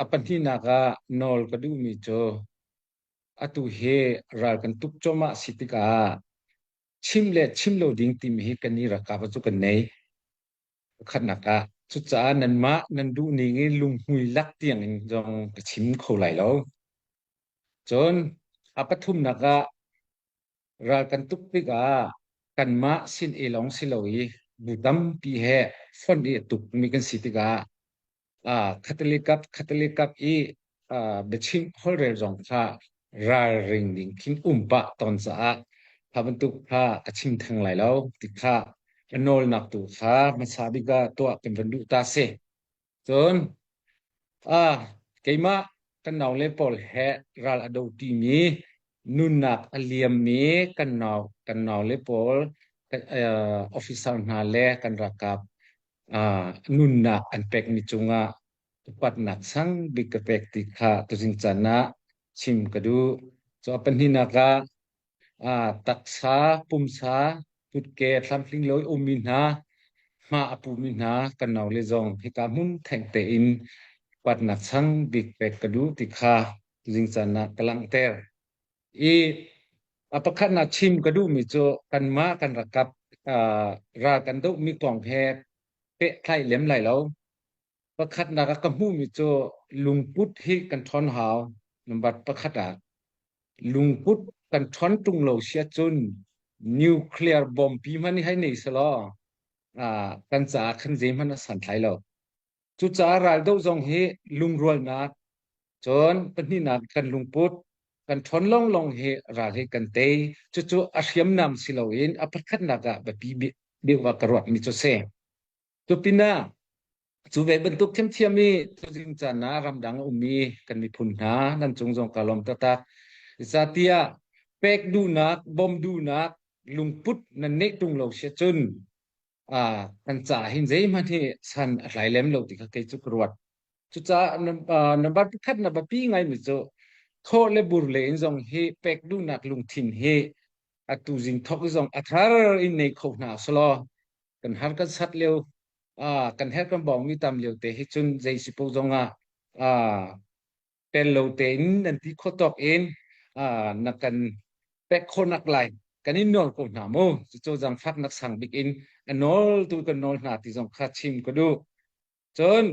A pahnihnak ah nawl ka duhmi cu atu hi ral kan tuk cuahmah si tikah chim le chim lo ding timi hi kan i ralkap cu kan nei. Pakhatnak ah cucaah nanmah nan duh ning i lunghmui lak tiang in zong ka chim kho lai lo. Cun a pathumnak ah ral kan tuk tikah kanmah sin i lawng si lo i bu tampi he fonh i a tukmi kan si tikah khatali kap khatali kap i biachim holhrel zong kha ralring ding khin um pah tawn caah kha bantuk kha ka chim theng lai lo ti kha ka nawlnak tu kha hmasa bik ah tuah kan van duh ta si. Cun keimah kan naule pawl he ral a do ṭimi nunnak a liammi kan nau kan naule pawl officer hna le kan ralkap nunnak an pekmi cungah upatnak sang bik ka pek ti kha tuzing caan ah chim ka duh. Cu a pahnihnak ah taksa, pumsa, kutke tlamtling lo i ummi hna, hma a pumi hna kan naule zong hika hmun theng tein upatnak sang bik pek ka duh ti kha tuzing caan ah ka langhter. I a pakhatnak chim ka duhmi cu kanmah kan rakap ral kan dohmi kong he pehtlaih lem lai lo. Pakhatnak ah ka hmuhmi cu lungput hi kan ṭhawn hau. Number pakhat ah lungput kan ṭhawn ṭung lo si ahcun nuclear bomb pi hmanh hi hei nei selaw kan caah khan zeihmanh a santlai lo. Cucaah raldoh zong hi lungrualnak, cun pahnihnak kan lungput, kan ṭhawn lawnglawng hi ral hi kan tei. Cucu a hriamnam si loin a pakhatnak ah biapi deuh ah ka ruahmi cu a si. Cu pinah cu ve bantuk thiamthiam i tuzing caan ah ramdang a ummi kan miphun hna nan cung zong ka lawm taktak. Zeicahtiah pek duhnak, bawmh duhnak lungput nan neih ṭung lo si ahcun kan caah hin zeihmanh hi san a tlai lem lo ti kha kei cu ka ruat. Cucaah number pakhat na biapi ngaimi cu thawh le bur le in zong hi pek duhnak lungthin hi atu zing thok zong a thar in nei kho hna selaw kan har kan sat lio kan her kan bawngmi tam lio te hi cun zei si po zong ah tel lo tein nan ti khawh tawk in na kan pek khawhnak lai kan in nawl ko hna mu. Cucu zaangfaknak sang bik in a nawl tu kan nawl hna ti zong kha chim ka duh. Cun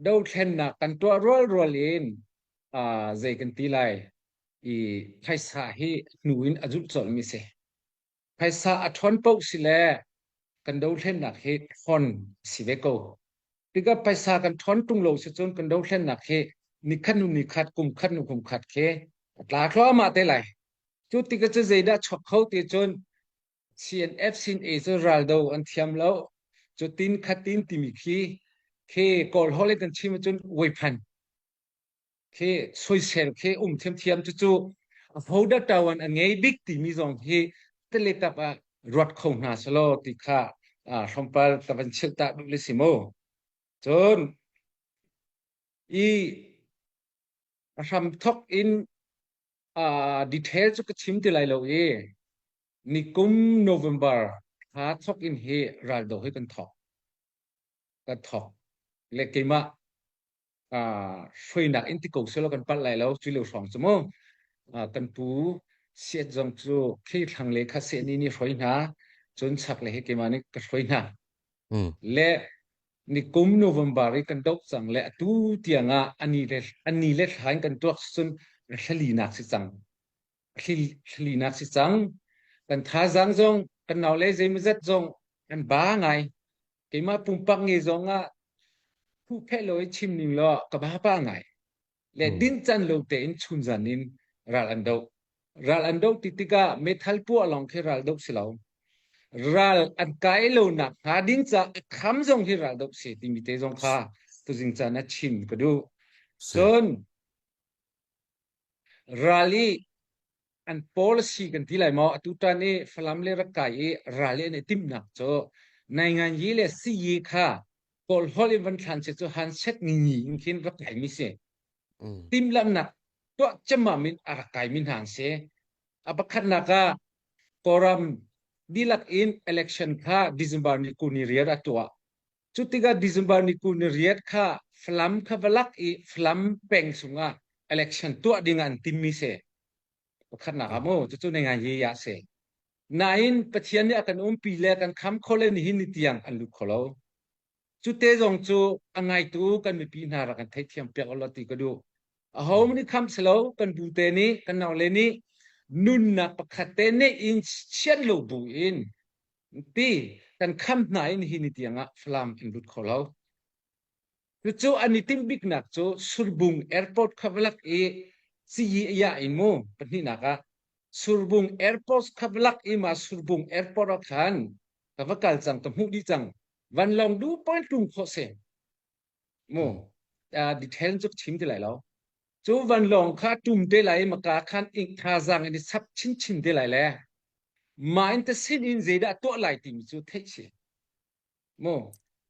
dothlennak kan tuah rualrual in zei kan ti lai i phaisa hi hnu in a zulh colhmi si. Phaisa a ṭhawn paoh si le kan dothlennak hi ṭhawn si ve ko. Tikah phaisa kan ṭhawn ṭung lo si cun kan dothlennak hi nikhat hnu nikhat, kum khat hnu kum khat khi a tla thluahmah te lai. Cu tikah cu zeidah chuak kho ti cun CNF sin e cu raldo an thiam lo. Cu tin khatin timi khi khi Kawl holh in kan chim ahcun weiphan khi soisel khi um thiamthiam cucu hodah ṭawan a ngei bik timi zong hi teletap ah ruat kho hna selaw ti kha hrompal ka van chilh ta duh le si mu. Cun i a hram thok in detail cu ka chim ti lai lo i nikum November thla thok in hi raldo hi kan thok kan thok le keimah hruainak in ti ko selaw kan palh lai lo cu lio hrawng cu mu kan pu siat zong cu khi thlang le kha seh ni ni hruai hna cun chak le hi keimah nih ka hruai hna le nikum November i kan doh cang le atu tiang ah ani le ani le thla in kan tuak cun thlalinak si cang thlalinak si cang kan thazaang zong kan nau le zeimawzat zong kan ba ngai keimah pumpak nge zong ah huhphenh lo i chim ning law ka ba pa ngai le din can lo tein chun zan in ral an doh ral an doh ti tikah meithal puah lawng khi ral doh si lo ral an kai lo nak hnga ding ca a kham zong hi ral doh si timi te zong kha tuzing caan ah chim ka duh cun ral i an policy kan ti lai maw atu tan i Falam le Rakai i ral i an i timhnak cu nainganyi le siyi kha Kawl holh in van thlan si cu han set ngi in khin rak kai mi si timhlamhnak tuah cemam in a rak kai mi hna an si a pakhatnak ah Kawlram dihlak in election kha December ni kuni riar a tuah. Cu tikah December ni 28 kha Falam kha va lak i Falam peng chungah election tuah ding ah an timmi si. Pakhatnak ah mu, cucu ne ngai hi ya si. Nain Pathian nih a kan umpi le kan kham kho le nihin ni tiang an lut kho lo. Cu te zong cu a ngaitu kan mipi hna rak kan theihthiam piak ulaw ti ka duh. Aho nih kham si lo, kan bu te nih, kan naule nih nunnak pakhat te neih in chiat lo bu in ti kan kham hna in hi ni tiang ah Falam an lut kho lo. Cucu an i timh biknak cu Surbung Airport kha va lak i siyi ya in mu pahnihnak ah Surbung Airport kha va lak i ma Surbung Airport ah khan ka va kal cang ka hmuh dih cang vanlawng du point tlung khawh si mu detail cu chim ti lai lo cu vanlawng kha tum te lai maka khan ink thazaang in i chap chinchin te lai le mah in ta sin in zeidah tuah lai timi cu theih si mu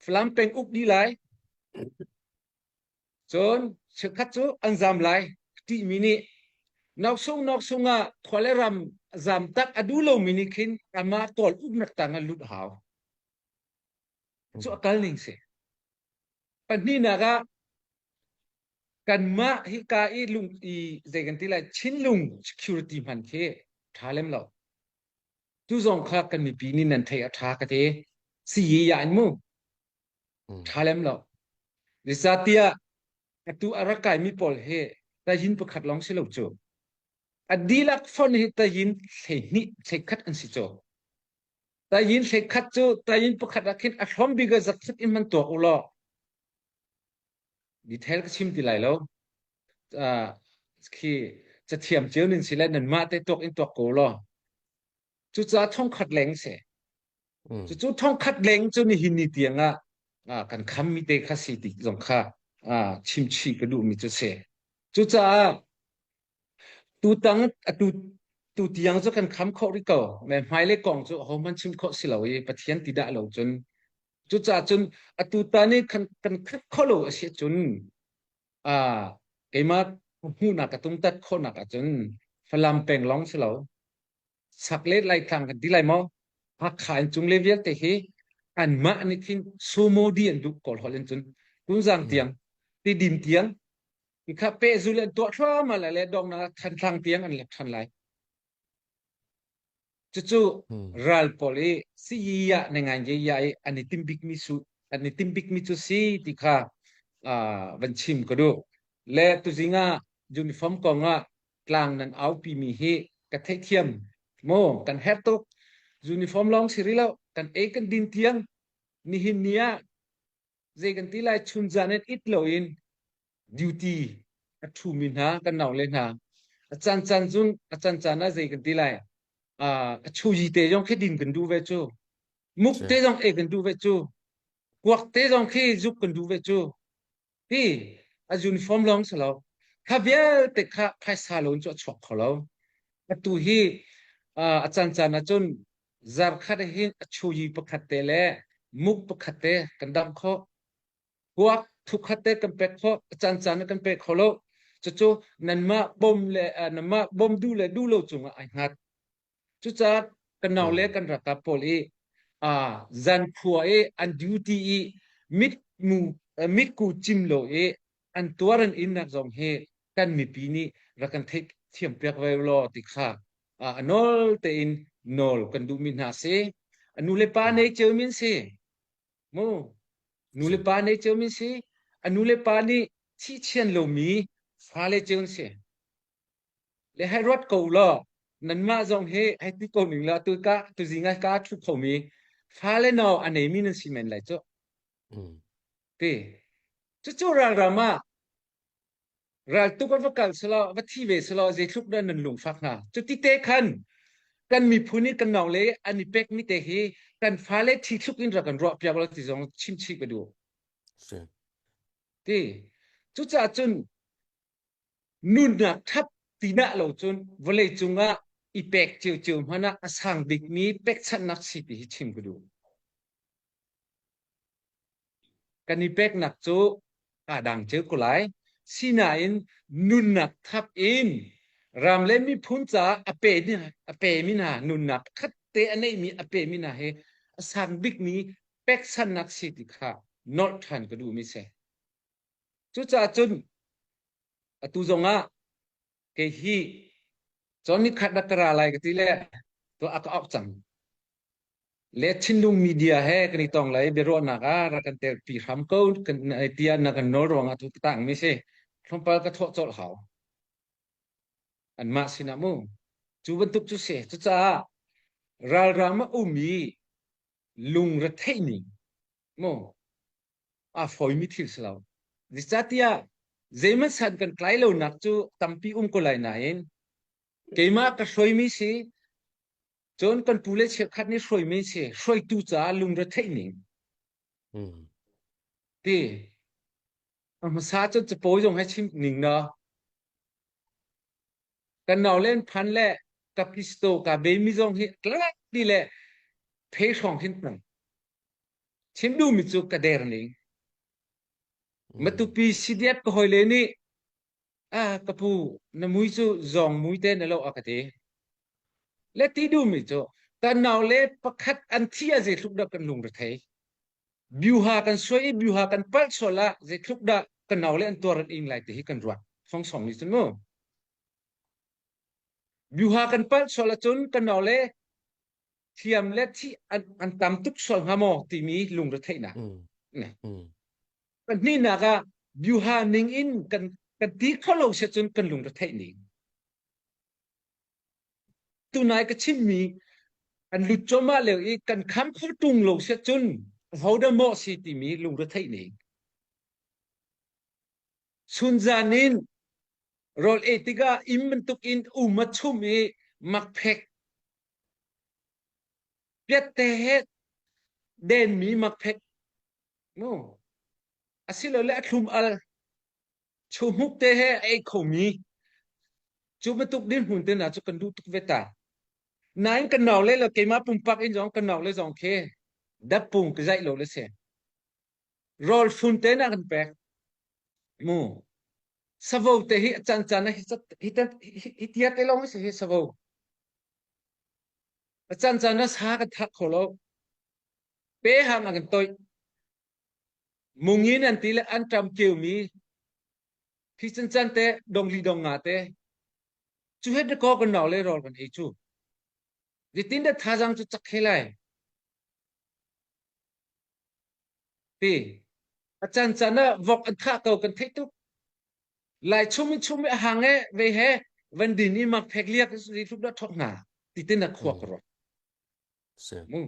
Falam peng uk dih lai cun cheukhat cu an zam lai ṭihmi nih noksung noksung ah khua le ram zam tak a duh lomi nih khin amah kawl uknak tang ah lut hau cu a kal ning si pahnihnak ah kanmah hika i lung i zei kan ti lai Chinlung security hman khi ṭha lem lo Tu zong kha kan mipi nih nan theih a ṭha ka ti. Siyi ya in mu. Ṭha lem lo. Zeicahtiah atu a rak kaimi pawl hi tayin pakhat lawng si lo cu. A dihlak fon hi tayin 12 hleikhat an si cu. Tayin hleikhat cu tayin pakhat ah khin a hlawm bik ah zakhat in man tuak u law. Detail ka chim ti lai lo. Uh, khi cathiam cio nin si le nanmah te tuak in tuak ko law. Cucaah thongkhat leng si. Cucu thongkhat leng cu nihin ni tiang ah kan khammi te kha si ti zong kha chimchih ka duhmi cu si. Cucaah tutang atu tu tiang cu kan kham khawh rih ko. Me hmailei kong cu ahohmanh chim khawh si lo i Pathian ti dah lo cun. Cucaah cun atu ta nih kan kan khat kho lo a si cun keimah hmuhnak ka tungtat khawhnak ahcun Falam peng lawng si lo. Chak le Laitlang kan ti lai maw? Hakha in cung le vialte hi anmah nih khin sumo di an duh kawl holh in cun Tunzang tiang Tidim tiang kha pehzul an tuah thluahmah lai le dongnak Thantlang tiang an lek ṭhan lai. Cucu ral pawl i siyi ah nengan ye ya i an i tim bikmi su an i tim bikmi cu si ti kha van chim ka duh. Le tuzing ah uniform kong ah tlang nan aupi mi hi ka theihthiam mu kan herh tuk uniform lawng si rih lo kan ei kan din tiang nihin ni ah zei kan ti lai chun zan in it loin duty a ṭhu mi hna kan nau le hna a caan caan cun a caan caan ah zei kan ti lai a chuyi te zong khi din kan duh ve cu muk te zong ei kan duh ve cu kuak te zong khi zuk kan duh ve cu Hi a uniform lawng si lo. Kha vialte kha phaisa loan cu a chuak kho lo. Atu hi a caan caan ahcun zarkhat hin a chuyi pakhat te le muk pakhat te kan damh khawh. Kuak thukhat te kan pek khawh. A caan caan ah kan pe kho lo. Cucu nanmah bom le nanmah bom duh le duh lo cungah ai hngat. Cucaah kan nau le kan ralkap pawl i zankhua i an duty i mitmu mitku cim lo i an tuar an innak zong hi kan mipi nih rak kan theih thiam piak ve law ti kha a nawl tein nawl kan duhmi hna si. A nu le pa nei cio min si. Mu nu le pa nei cio min si. A nu le pa nih thihchian lomi fale cio an si. Le hei ruat ko law nanmah zong hi hei ti ko ning law tu ka tuzing ah ka thu khomi fale no a neimi nan si men lai cu. Ti. Cucu ralram ah raltuk ah va kal selaw va thi ve selaw zeitluk dah nan lungfak hna. Cuti te khan kan miphun i kan nau le an i pekmi te hi kan fale thi thluk in rak kan ruah piak law ti zong chim chih ka duh. Ti. Cucaah cun Nunnak ṭhap ti dah lo cun vawleicung ah i pek ciocio hmanh ah a sang bikmi pekchanhnak si ti hi chim ka duh. Kan i peknak cu aa dang cio ko lai. Sinain nunnak thap in ram le miphun caah a pe a pemi hna nunnak khat te a neihmi a pemi hna hi a sang bikmi pekchanhnak si ti kha. nolh ṭhan ka duhmi si. Cucaah cun atu zongah kei hi cawn nikhat rak ka ra lai ka ti le to a ka auh cang. Le Chinlung media he kan i tong lai biaruahnak ah rak kan telpi hram ko kan tiah na kan nawl ruangah tu ka tangmi si. Tlawmpal ka thawh colh hau. Anmah sinah mu. Cu bantuk cu si. Cucaah ralram a um i lungretheih ning mu a fawimi thil si lo. Zeicahtiah zeihmanh san kan tlai lonak cu tampi um ko lai nain keimah ka hruaimi si cun kan pu le cheukhat nih hruaimi si hruaitu caah lungretheih ning ti a hmasa cun capo zong he chim ning na Kan nau le an phan le ka pisto ka be mi zong hi tlak ti le phe hrawng hin tang. Chim duhmi cu ka der ning. Matupi CDF ka hoi le nih ah ka pu na mui cu zawng mui te na lo a ka ti. Le ti duhmi cu kan nau le pakhat an thi a zeitluk dah kan lungre thei. Biuha kan suai i biuha kan palh sual ah zeitluk dah kan nau le an tuar an ing lai ti hi kan ruat. Song song nih cun mu. Biuha kan palh sual ahcun kan nau le thiam le thi an, an tam tuk sual hnga maw timi lungretheihnak. Pahnihnak ah biuha ning in kan kan ti kho lo si cun kan lungretheih ning. Tunai ka chimmi an lut cuahmah lio i kan kham kho ṭung lo si cun hodah maw si timi lungretheih ning. Chunzan in rawl ei tikah inn bantuk in um a chum i makphek piatte he denmi makphek mu asilole a thlum al chuhmuk te he a ei khomi cu bantuk dirhmun te hna cu kan duh tuk ve ta. Nain kan nau le keimah pumpak in zong kan nau le zong khi dappung ka zaih lo le si. Rawl fun te na kan pek. Mu. Savo te hi a can can hi hi hi tia te long si hi savo. A can can na sa kan thak kho lo. Pe hang an kan toih. Mungin an ti le an ṭam keumi hi cancan te dongli dong nga te cu het ko kan nau le rawl kan ei cu. Zeitin dah thazaang cu cak he lai? Ti. A can can ah vok an thah ko kan theih tuk. Lai chum in chum i a hang e ve he van din i mak phek liak ri tluk dah thok hna ti tin a khua ka ruat. Mu.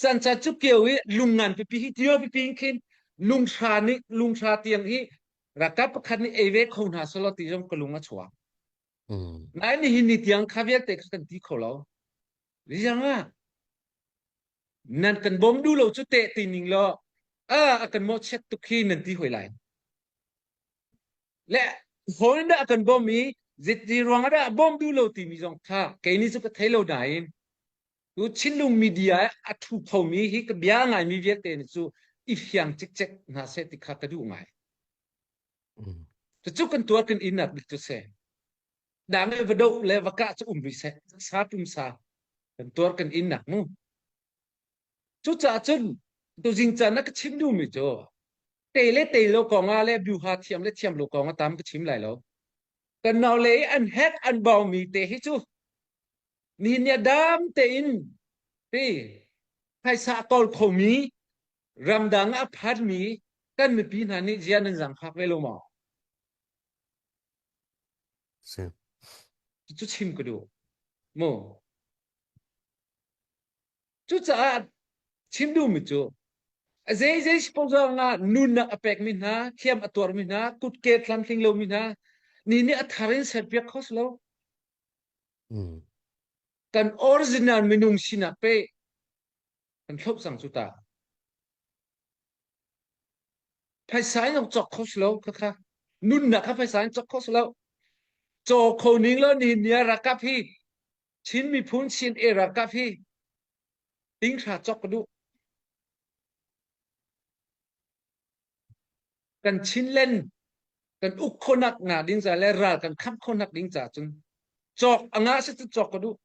Canca cu kio i lungngan pipi hi tio pipi in khin lunghra nih lunghra tiang hi ralkap pakhat nih ei ve kho hna selaw ti zong ka lung a chuak. Nain nihin ni tiang kha vialte kha kan ti kho lo. Riang ah nan kan bawm duh lo cu teh ti ning law a a kan mawhchiat tuk hi nan ti hoi lai. Le hawi dah a kan bawm i zeiti ruang ah dah a bawm duh lo timi zong kha kei nih cu ka thei lo nain tu Chinlung media a thu khomi hi ka bia ngaimi vialte nih cu i fiang cikcek hna seh ti kha ka duh ngai. Cucu kan tuar kan innak bik cu si. Dang le va doh le va kah cu um rih seh. Sa pumsa kan tuar kan innak mu. Cucaah cun tuzing caan ah ka chim duhmi cu tei le tei lo kong ah le biuha thiam le thiam lo kong ah tam ka chim lai lo. Kan nau le i an hek an baumi te hi cu nihin ni ah dam tein ti phaisa a kawl khomi ramdang ah a phanmi kan mipi hna nih zia nan zaangfak ve lo maw? Si. Cu chim ka duh. Mu. Cucaah chim duhmi cu a zeizei si paoh ah nunnak a pekmi hna, thiam a tuarmi hna, kutke tlamtling lomi hna, ni nih a thar in serpiak kho si lo. Kan original minung sinak pe kan hloh cang cu ta. Phaisa in cawk kho si lo khakha. Nunnak kha phaisa in cawk kho si lo. Caw kho ning lo nihin ni ah ralkap hi Chin miphun Chin e ralkap hi tinghra cawk ka duh. Kan Chinland kan uk khonak nga ding ca le ral kan khamh khonak ding ca cun cawk a ngah si cu cawk ka duh.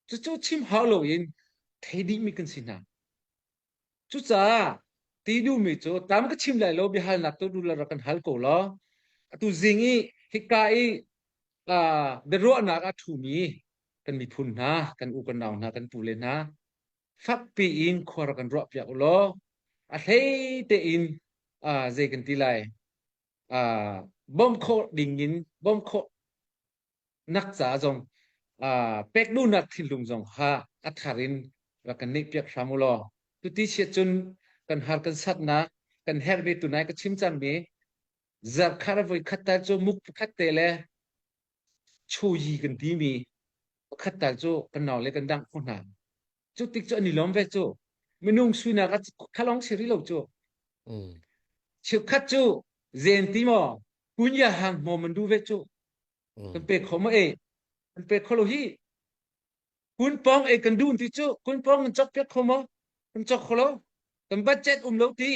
Cucu chim hau loin thei dihmi kan si hna. Cucaah ti duhmi cu tam ka chim lai lo biahalnak tu du rak kan hal ko law atu zing i hika i biaruahnak a ṭhumi kan miphun hna kan u kan nau hna kan pu le hna fakpi in khua rak kan ruah piak u law a hlei tein zei kan ti lai bawmh khawh ding in bawmh khawh nak ca zong pek duhnak thinlung zong kha a thar in rak kan neih piak hram u law tuti chiat cun kan har kan satnak kan herhmi tunai ka chim cangmi zarhkhat a voi khat tal cu muk pakhat te le chuyi kan timi pakhat tal cu kan nau le kan dangh kho hna cu tik cu an i lawm ve cu minung suinak a khalong si rih lo cu cheukhat cu zen ti maw kunya hang hmawm an duh ve cu kan pe kho ma e kan pe kho lo hi kun pong e kan duh ti cu kun pong kan chok piak kho maw kan chok kho lo kan budget um lo ti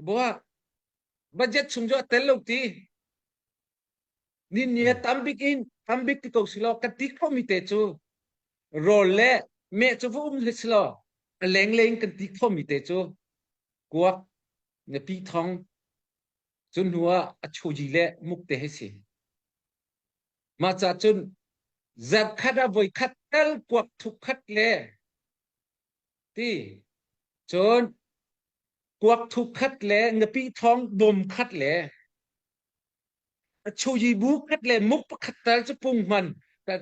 boa budget chung cu a tel lo ti Nin ni tam bik in tam bik ti ko si law ka ti khomi te cu rawl le meh cu va um hli si law a lengleng kan ti khomi te cu kuak ngapi thong cu hnu ah a chuji le muk te hei si. Mah ca cun zarhkhat ah voi khat tal kuak thuk khat le ti cun kuak thuk khat le ngapi thong bawm khat le A chuyi bu khat le muk pakhat tal cu punghman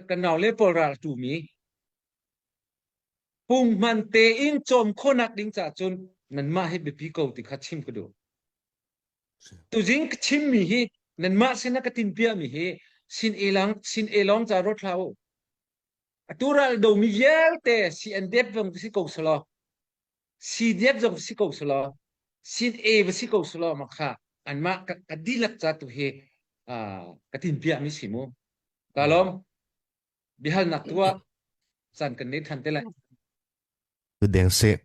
ka nau le pawl ral tumi punghman tein cawm khawhnak ding caah cun nanmah hi biapi ko ti kha chim ka duh. Tuzing ka chimmi hi nanmah sinah ka tinpiahmi hi sin elang sin elong ca ruat hlah u. Atu ral domi vialte CNDF zong si ko selaw CDF zong si ko selaw sin A va si ko selaw ma kha anmah ka dihlak ca tu hi ka tinpiahmi si mu. Ka lawm. Biahalnak tuah caan kan nei than te lai. Tu deng seh.